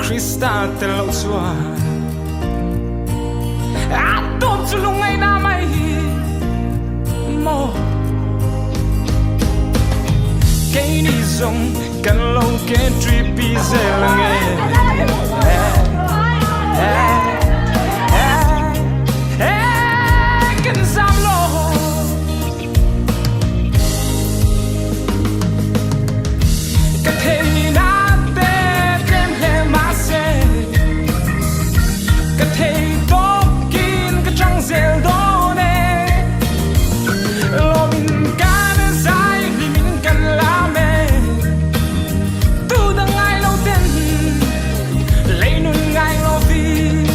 Krista tel lo chuan A tawp chu lungngaihna mai hi maw Keini zawng kan lo ke ṭipi zel ange Kan zam lo Ka theihna te tlem hle mahse Ka thei tawkin ka chang zel dawn e Lawmin kan zai hlimin kan lam e Tu dang ngai lo ten lei nun ngai lovin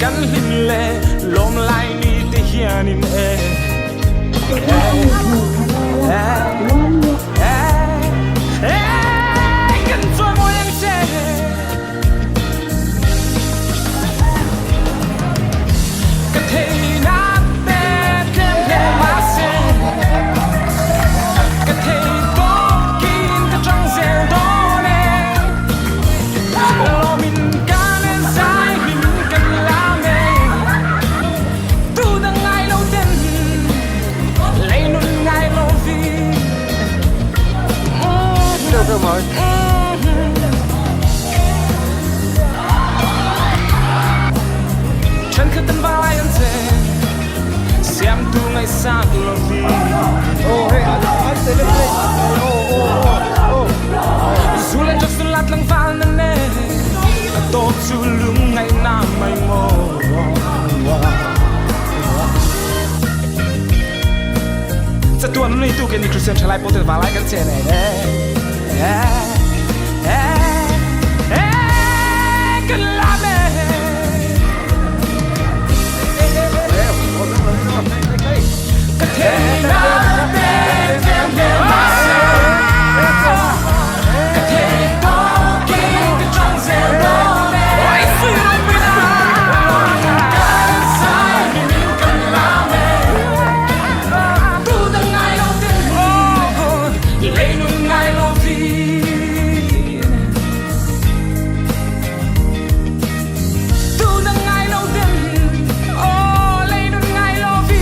Kan hlim le lawm lai ni te hianin e Kan chuai mawi ang che Ka theihna te tlem hle mahse Ka thei tawkin ka chang zel dawn e Lawmin kan zai hlim kan lam e Tu dang ngai lo ten lei nun ngai lo vi Thenkhat an vai an che Siamtu ngaihsak lo vi Zu le drugs la tlangval na ne A tawp chu lungngaihna mai maw Chatuan neitu ke ni Christian thalai pawh ten valai kan che ne Kan lam e Ka theihna te tlem hle mahse Ka theih tawkin ka chang zel dawn e Kan zai hlimin kan lam e Tu dang ngai lo ten lei nun ngai lo vin Tu dang ngai lo ten oh lei nun ngai lo vin.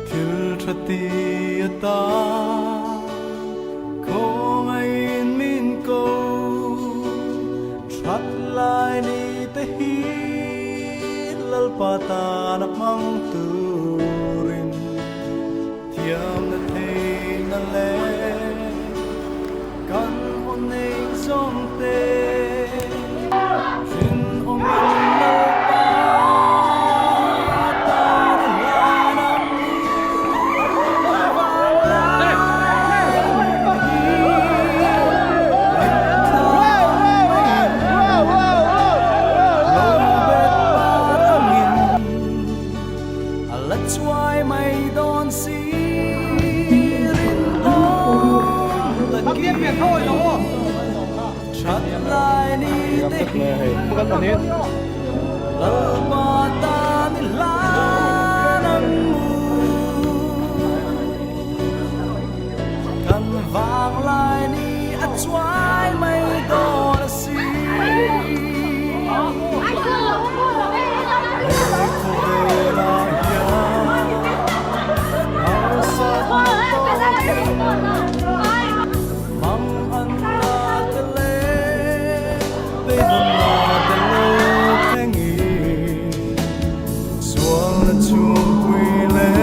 Thil tha ti ata khawngaiin min ko That lai ni te hi Lalpa tan a hmang turin thiamna theihna le kan aw nei zawng te rinawmin Lalpa tan a hlan ang Kan vanglai ni a chuai mai dawn a si. Hei khawvelah hian harsatna tawkin mang an na te leh beidawnna te lo thlengin Sualna chhungpui leh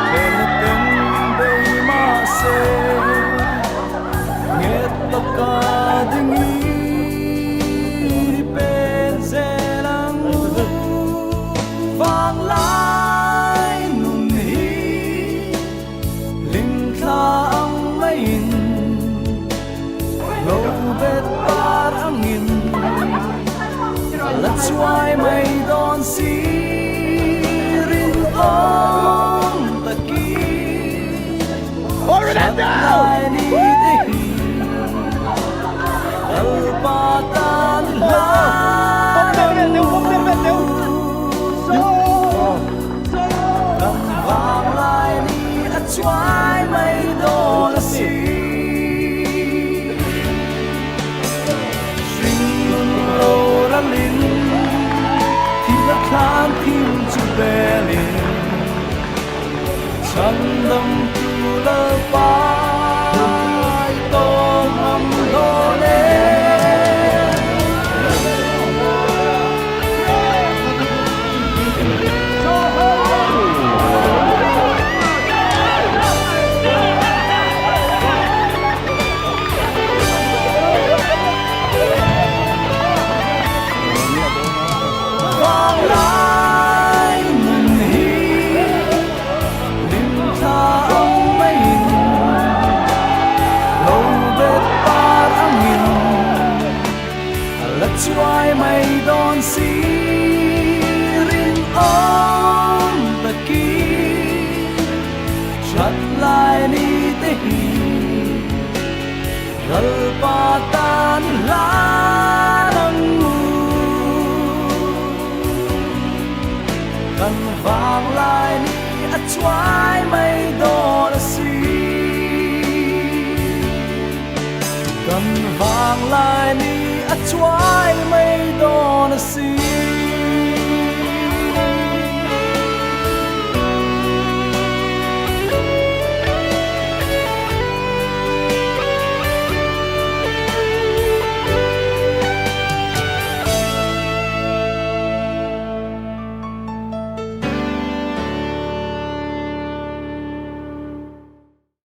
hmelna ten min bei mahse. Hlimthla ang maiin Lo bet par angin La chuai mai dawn si Rinawm takin Thatlai ni te hi Lalpa tan hlan ang Kan vanglai ni a chuai mai dawn a si. Hringnun lo ralin thil a thlan thim chu belin Chhandam tu Lalpa i tawng ngam dawn e. Vanglai nun hi hlimthla ang maiin lo bet par angin a la chuai mai dawn si rinawm takin that lai ni te hi Lalpa tan i hlan ang u. Kan vanglai ni a chuai mai dawn a si. Kan vanglai ni a chuai mai dawn.